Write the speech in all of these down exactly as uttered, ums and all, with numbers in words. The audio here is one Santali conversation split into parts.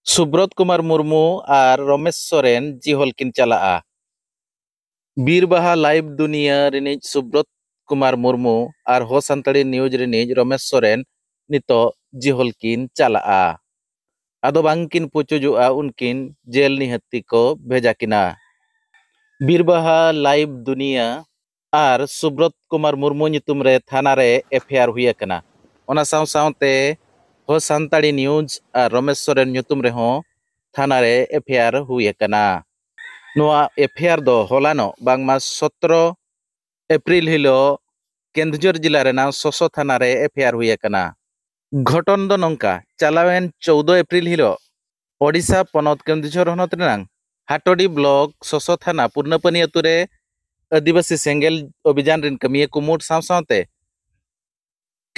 ᱥᱩᱵᱨᱚᱛ ᱠᱩᱢᱟᱨ ᱢᱩᱨᱢᱩ ᱟᱨ ᱨᱚᱢᱮᱥ ᱥᱚᱨᱮᱱ ᱡᱤᱦᱚᱞ ᱠᱤᱱ ᱪᱟᱞᱟᱜᱼᱟ᱾ ᱵᱤᱨᱵᱟᱦᱟ ᱞᱟᱭᱤᱵᱷ ᱫᱩᱱᱤᱭᱟᱹ ᱨᱤᱱᱤᱡ ᱥᱩᱵᱨᱚᱛ ᱠᱩᱢᱟᱨ ᱢᱩᱨᱢᱩ ᱟᱨ ᱦᱚ ᱥᱟᱱᱛᱟᱲᱤ ᱱᱤᱭᱩᱡᱽ ᱨᱤᱱᱤᱡ ᱨᱚᱢᱮᱥ ᱥᱚᱨᱮᱱ ᱱᱤᱛᱚᱜ ᱡᱤᱦᱚᱞ ᱠᱤᱱ ᱪᱟᱞᱟᱜᱼᱟ᱾ ᱟᱫᱚ ᱵᱟᱝ ᱠᱤᱱ ᱯᱩᱪᱩᱡᱚᱜᱼᱟ, ᱩᱱᱠᱤᱱ ᱡᱮᱞ ᱱᱤᱦᱟᱹᱛᱤ ᱠᱚ ᱵᱷᱮᱡᱟ ᱠᱤᱱᱟ᱾ ᱵᱤᱨᱵᱟᱦᱟ ᱞᱟᱭᱤᱵᱷ ᱫᱩᱱᱤᱭᱟᱹ ᱟᱨ ᱥᱩᱵᱨᱚᱛ ᱠᱩᱢᱟᱨ ᱢᱩᱨᱢᱩ ᱧᱩᱛᱩᱢ ᱨᱮ ᱛᱷᱟᱱᱟ ᱨᱮ ᱮᱯᱷ ᱟᱭ ᱟᱨ ᱦᱩᱭ ᱟᱠᱟᱱᱟ᱾ ᱚᱱᱟ ᱥᱟᱶ ᱥᱟᱶᱛᱮ ᱦᱚ ᱥᱟᱱᱛᱟᱲᱤ ᱱᱤᱭᱩᱡᱽ ᱟᱨ ᱨᱚᱢᱮᱥ ᱥᱚᱨᱮᱱ ᱧᱩᱛᱩᱢ ᱨᱮᱦᱚᱸ ᱛᱷᱟᱱᱟ ᱨᱮ ᱮᱯᱷ ᱟᱭ ᱟᱨ ᱦᱩᱭ ᱟᱠᱟᱱᱟ᱾ ᱱᱚᱣᱟ ᱮᱯᱷ ᱟᱭ ᱟᱨ ᱫᱚ ᱦᱚᱞᱟᱱᱚᱜ ᱵᱟᱝᱢᱟ ᱥᱚᱛᱨᱚ ᱮᱯᱨᱤᱞ ᱦᱤᱞᱳᱜ ᱠᱮᱱᱫᱩᱡᱷᱚᱨ ᱡᱮᱞᱟ ᱨᱮᱱᱟᱜ ᱥᱚᱥᱚ ᱛᱷᱟᱱᱟ ᱨᱮ ᱮᱯᱷ ᱟᱭ ᱟᱨ ᱦᱩᱭ ᱟᱠᱟᱱᱟ᱾ ᱜᱷᱚᱴᱚᱱ ᱫᱚ ᱱᱚᱝᱠᱟ, ᱪᱟᱞᱟᱣᱮᱱ ᱪᱳᱣᱫᱚ ᱮᱯᱨᱤᱞ ᱦᱤᱞᱳᱜ ᱳᱰᱤᱥᱟ ᱯᱚᱱᱚᱛ ᱠᱮᱱᱫᱩᱡᱷᱚᱨ ᱦᱚᱱᱚᱛ ᱨᱮᱱᱟᱜ ᱦᱟᱴᱚᱰᱤ ᱵᱞᱚᱠ ᱥᱚᱥᱚ ᱛᱷᱟᱱᱟ ᱯᱩᱨᱱᱟᱯᱟᱱᱤ ᱟᱹᱛᱩ ᱨᱮ ᱟᱹᱫᱤᱵᱟᱹᱥᱤ ᱥᱮᱸᱜᱮᱞ ᱚᱵᱷᱤᱡᱟᱱ ᱨᱤᱱ ᱠᱟᱹᱢᱤᱭᱟᱹ ᱠᱩᱢᱩᱴ ᱥᱟᱶ ᱥᱟᱶᱛᱮ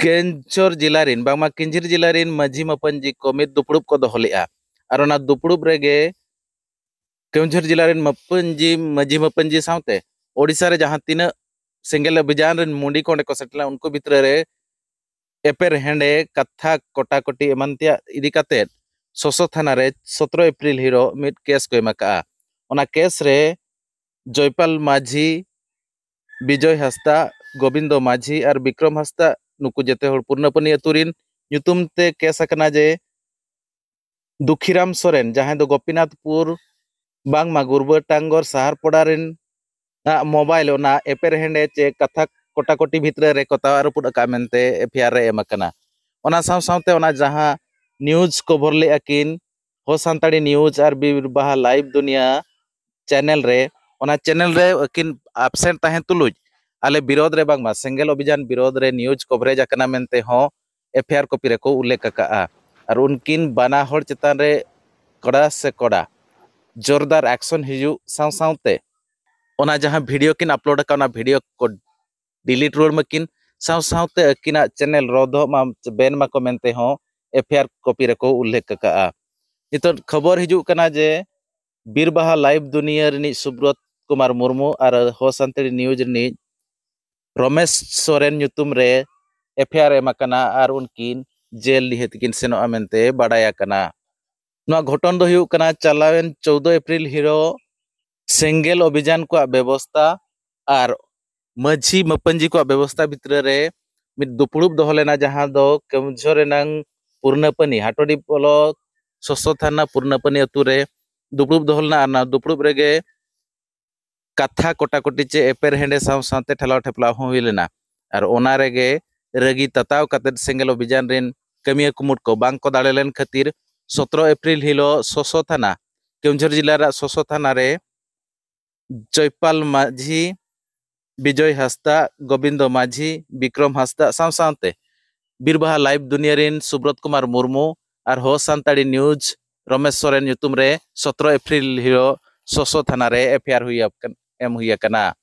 ᱠᱮᱱᱡᱷᱚᱨ ᱡᱮᱞᱟ ᱨᱤᱱ ᱵᱟᱝᱢᱟ ᱠᱤᱧᱡᱷᱤᱨ ᱡᱮᱞᱟ ᱨᱤᱱ ᱢᱟᱹᱡᱷᱤ ᱢᱟᱯᱟᱧᱡᱤ ᱠᱚ ᱢᱤᱫ ᱫᱩᱯᱲᱩᱵ ᱠᱚ ᱫᱚᱦᱚ ᱞᱮᱫᱼᱟ᱾ ᱟᱨ ᱚᱱᱟ ᱫᱩᱯᱲᱩᱵ ᱨᱮᱜᱮ ᱠᱮᱣᱡᱷᱚᱨ ᱡᱮᱞᱟ ᱨᱮᱱ ᱢᱟᱹᱯᱟᱹᱧᱡᱤ, ᱢᱟᱹᱡᱷᱤ ᱢᱟᱹᱯᱟᱹᱧᱡᱤ ᱥᱟᱶᱛᱮ ᱳᱰᱤᱥᱟ ᱨᱮ ᱡᱟᱦᱟᱸ ᱛᱤᱱᱟᱹᱜ ᱥᱮᱸᱜᱮᱞ ᱚᱵᱷᱤᱡᱟᱱ ᱨᱮᱱ ᱢᱩᱸᱰᱤ ᱠᱚ ᱚᱸᱰᱮ ᱠᱚ ᱥᱮᱴᱮᱨ ᱞᱮᱱᱟ, ᱩᱱᱠᱩ ᱵᱷᱤᱛᱨᱤ ᱨᱮ ᱮᱯᱮᱨ ᱦᱮᱸᱰᱮ ᱠᱟᱛᱷᱟ ᱠᱚᱴᱟᱠᱚᱴᱤ ᱮᱢᱟᱱ ᱛᱮᱭᱟᱜ ᱤᱫᱤ ᱠᱟᱛᱮᱫ ᱥᱚᱥᱚ ᱛᱷᱟᱱᱟ ᱨᱮ ᱥᱚᱛᱨᱚ ᱮᱯᱨᱤᱞ ᱦᱤᱞᱳᱜ ᱢᱤᱫ ᱠᱮᱥ ᱠᱚ ᱮᱢ ᱟᱠᱟᱜᱼᱟ᱾ ᱚᱱᱟ ᱠᱮᱥ ᱨᱮ ᱡᱚᱭᱯᱟᱞ ᱢᱟᱹᱡᱷᱤ, ᱵᱤᱡᱚᱭ ᱦᱟᱸᱥᱫᱟ, ᱜᱳᱵᱤᱱᱫᱚ ᱢᱟᱹᱡᱷᱤ ᱟᱨ ᱵᱤᱠᱨᱚᱢ ᱦᱟᱸᱥᱫᱟ, ᱱᱩᱠᱩ ᱡᱮᱛᱮ ᱦᱚᱲ ᱯᱩᱨᱱᱟᱯᱟᱱᱤ ᱟᱹᱛᱩ ᱨᱤᱱ ᱧᱩᱛᱩᱢ ᱛᱮ ᱠᱮᱥ ᱟᱠᱟᱱᱟ ᱡᱮ ᱫᱩᱠᱷᱤᱨᱟᱢ ᱥᱚᱨᱮᱱ, ᱡᱟᱦᱟᱸᱭ ᱫᱚ ᱜᱳᱯᱤᱱᱟᱛᱷᱯᱩᱨ ᱵᱟᱝᱢᱟ ᱜᱩᱨᱵᱟᱹ ᱴᱟᱝᱜᱚᱨ ᱥᱟᱦᱟᱨ ᱯᱚᱲᱟ ᱨᱮᱱ ᱟᱜ ᱢᱳᱵᱟᱭᱤᱞ ᱚᱱᱟ ᱮᱯᱮᱨᱦᱮᱸᱰᱮ ᱪᱮ ᱠᱟᱛᱷᱟ ᱠᱚᱴᱟᱠᱚᱴᱤ ᱵᱷᱤᱛᱨᱤ ᱨᱮ ᱠᱚ ᱛᱟᱣᱟ ᱨᱟᱹᱯᱩᱫ ᱟᱠᱟᱫ ᱢᱮᱱᱛᱮ ᱮᱯᱷ ᱟᱭ ᱟᱨ ᱨᱮ ᱮᱢ ᱟᱠᱟᱱᱟ᱾ ᱚᱱᱟ ᱥᱟᱶ ᱥᱟᱶᱛᱮ ᱚᱱᱟ ᱡᱟᱦᱟᱸ ᱱᱤᱭᱩᱡᱽ ᱠᱚᱵᱷᱚᱨ ᱞᱮᱫᱼᱟ ᱠᱤᱱ ᱦᱚ ᱥᱟᱱᱛᱟᱲᱤ ᱱᱤᱭᱩᱡᱽ ᱟᱨ ᱵᱤᱨ ᱵᱟᱦᱟ ᱞᱟᱭᱤᱵᱷ ᱫᱩᱱᱤᱭᱟ ᱪᱮᱱᱮᱞ ᱨᱮ, ᱚᱱᱟ ᱪᱮᱱᱮᱞ ᱨᱮ ᱟᱹᱠᱤᱱ ᱟᱵᱥᱮᱱᱴ ᱛᱟᱦᱮᱸ ᱛᱩᱞᱩᱡ ᱟᱞᱮ ᱵᱤᱨᱳᱫᱷ ᱨᱮ ᱵᱟᱝᱢᱟ ᱥᱮᱸᱜᱮᱞ ᱚᱵᱷᱤᱡᱟᱱ ᱵᱤᱨᱳᱫᱷ ᱨᱮ ᱱᱤᱭᱩᱡᱽ ᱠᱚᱵᱷᱨᱮᱡᱽ ᱟᱠᱟᱱᱟ ᱢᱮᱱᱛᱮ ᱦᱚᱸ ᱮᱯᱷ ᱟᱭ ᱟᱨ ᱠᱚᱯᱤ ᱨᱮᱠᱚ ᱩᱞᱞᱮᱠᱷ ᱟᱠᱟᱫᱼᱟ᱾ ᱟᱨ ᱩᱱᱠᱤᱱ ᱵᱟᱱᱟ ᱦᱚᱲ ᱪᱮᱛᱟᱱ ᱨᱮ ᱠᱚᱲᱟ ᱥᱮ ᱠᱚᱲᱟ ᱡᱳᱨᱫᱟᱨ ᱮᱠᱥᱚᱱ ᱦᱤᱡᱩᱜ ᱥᱟᱶ ᱥᱟᱶᱛᱮ ᱚᱱᱟ ᱡᱟᱦᱟᱸ ᱵᱷᱤᱰᱤᱭᱳ ᱠᱤᱱ ᱟᱯᱞᱳᱰ ᱟᱠᱟᱫ, ᱚᱱᱟ ᱵᱷᱤᱰᱤᱭᱳ ᱠᱚ ᱰᱤᱞᱤᱴ ᱨᱩᱣᱟᱹᱲ ᱢᱟᱹᱠᱤᱱ, ᱥᱟᱶ ᱥᱟᱶᱛᱮ ᱟᱹᱠᱤᱱᱟᱜ ᱪᱮᱱᱮᱞ ᱨᱚᱫᱚᱜ ᱢᱟ, ᱵᱮᱱ ᱢᱟᱠᱚ ᱢᱮᱱᱛᱮ ᱦᱚᱸ ᱮᱯᱷ ᱟᱭ ᱟᱨ ᱠᱚᱯᱤ ᱨᱮᱠᱚ ᱩᱞᱞᱮᱠᱷ ᱟᱠᱟᱫᱼᱟ᱾ ᱱᱤᱛᱚᱜ ᱠᱷᱚᱵᱚᱨ ᱦᱤᱡᱩᱜ ᱠᱟᱱᱟ ᱡᱮ ᱵᱤᱨᱵᱟᱦᱟ ᱞᱟᱭᱤᱵᱷ ᱫᱩᱱᱤᱭᱟᱹ ᱨᱤᱱᱤᱡ ᱥᱩᱵᱨᱚᱛ ᱠᱩᱢᱟᱨ ᱢᱩᱨᱢᱩ ᱟᱨ ᱦᱚ ᱥᱟᱱᱛᱟᱲᱤ ᱱᱤᱭᱩᱡᱽ ᱨᱤᱱᱤᱡ ᱨᱚᱢᱮᱥ ᱥᱚᱨᱮᱱ ᱧᱩᱛᱩᱢ ᱨᱮ ᱮᱯᱷ ᱟᱭ ᱟᱨ ᱮᱢ ᱟᱠᱟᱱᱟ ᱟᱨ ᱩᱱᱠᱤᱱ ᱡᱮᱞ ᱱᱤᱦᱟᱹᱛ ᱠᱤᱱ ᱥᱮᱱᱚᱜᱼᱟ ᱢᱮᱱᱛᱮ ᱵᱟᱰᱟᱭ ᱟᱠᱟᱱᱟ᱾ ᱱᱚᱣᱟ ᱜᱷᱚᱴᱚᱱ ᱫᱚ ᱦᱩᱭᱩᱜ ᱠᱟᱱᱟ ᱪᱟᱞᱟᱣᱮᱱ ᱪᱳᱫᱚ ᱮᱯᱨᱤᱞ ᱦᱤᱞᱳᱜ ᱥᱮᱸᱜᱮᱞ ᱚᱵᱷᱤᱡᱟᱱ ᱠᱚᱣᱟᱜ ᱵᱮᱵᱚᱥᱛᱟ ᱟᱨ ᱢᱟᱹᱡᱷᱤ ᱢᱟᱹᱯᱟᱹᱧᱡᱤ ᱠᱚᱣᱟᱜ ᱵᱮᱵᱚᱥᱛᱟ ᱵᱷᱤᱛᱨᱤ ᱨᱮ ᱢᱤᱫ ᱫᱩᱯᱲᱩᱵ ᱫᱚᱦᱚ ᱞᱮᱱᱟ, ᱡᱟᱦᱟᱸ ᱫᱚ ᱠᱮᱣᱡᱷᱚᱨ ᱨᱮᱱᱟᱝ ᱯᱩᱨᱱᱟᱯᱟᱱᱤ, ᱦᱟᱴᱚᱰᱤ ᱵᱞᱚᱠ ᱥᱚᱥᱚ ᱛᱷᱟᱱᱟ ᱯᱩᱨᱱᱟᱯᱟᱱᱤ ᱟᱹᱛᱩ ᱨᱮ ᱫᱩᱯᱲᱩᱵ ᱫᱚᱦᱚ ᱞᱮᱱᱟ᱾ ᱟᱨ ᱚᱱᱟ ᱫᱩᱯᱲᱩᱵ ᱨᱮᱜᱮ ᱠᱟᱛᱷᱟ ᱠᱚᱴᱟᱠᱚᱴᱤ ᱪᱮ ᱮᱯᱮᱨ ᱦᱮᱸᱰᱮ ᱥᱟᱶ ᱥᱟᱶᱛᱮ ᱴᱷᱮᱞᱟᱣ ᱴᱷᱮᱯᱞᱟᱣ ᱦᱚᱸ ᱦᱩᱭ ᱞᱮᱱᱟ᱾ ᱟᱨ ᱚᱱᱟ ᱨᱮᱜᱮ ᱨᱟᱹᱜᱤ ᱛᱟᱛᱟᱣ ᱠᱟᱛᱮᱫ ᱥᱮᱸᱜᱮᱞ ᱚᱵᱷᱤᱡᱟᱱ ᱨᱮᱱ ᱠᱟᱹᱢᱤᱭᱟᱹ ᱠᱩᱢᱩᱴ ᱠᱚ ᱵᱟᱝ ᱠᱚ ᱫᱟᱲᱮ ᱞᱮᱱ ᱠᱷᱟᱹᱛᱤᱨ ᱥᱚᱛᱨᱚ ᱮᱯᱨᱤᱞ ᱦᱤᱞᱳᱜ ᱥᱚᱥᱚ ᱛᱷᱟᱱᱟ, ᱠᱮᱣᱡᱷᱚᱨ ᱡᱮᱞᱟ ᱨᱮᱭᱟᱜ ᱥᱚᱥᱚ ᱛᱷᱟᱱᱟ ᱨᱮ ᱡᱚᱭᱯᱟᱞ ᱢᱟᱹᱡᱷᱤ, ᱵᱤᱡᱚᱭ ᱦᱟᱸᱥᱫᱟ, ᱜᱳᱵᱤᱱᱫᱚ ᱢᱟᱹᱡᱷᱤ, ᱵᱤᱠᱨᱚᱢ ᱦᱟᱸᱥᱫᱟ ᱥᱟᱶ ᱥᱟᱶᱛᱮ ᱵᱤᱨᱵᱟᱦᱟ ᱞᱟᱭᱤᱵᱷ ᱫᱩᱱᱤᱭᱟᱹ ᱨᱮᱱ ᱥᱩᱵᱨᱚᱛ ᱠᱩᱢᱟᱨ ᱢᱩᱨᱢᱩ ᱟᱨ ᱦᱚ ᱥᱟᱱᱛᱟᱲᱤ ᱱᱤᱭᱩᱡᱽ ᱨᱚᱢᱮᱥ ᱥᱚᱨᱮᱱ ᱧᱩᱛᱩᱢ ᱨᱮ ᱥᱚᱛᱨᱚ ᱮᱯᱨᱤᱞ ᱦᱤᱞᱳᱜ ᱥᱚᱥᱚ ᱛᱷᱟᱱᱟ ᱨᱮ ᱮᱯᱷ ᱟᱭ ᱟᱨ ᱦᱩᱭ ᱟᱠᱟᱱ, ᱮᱢ ᱦᱩᱭ ᱟᱠᱟᱱᱟ᱾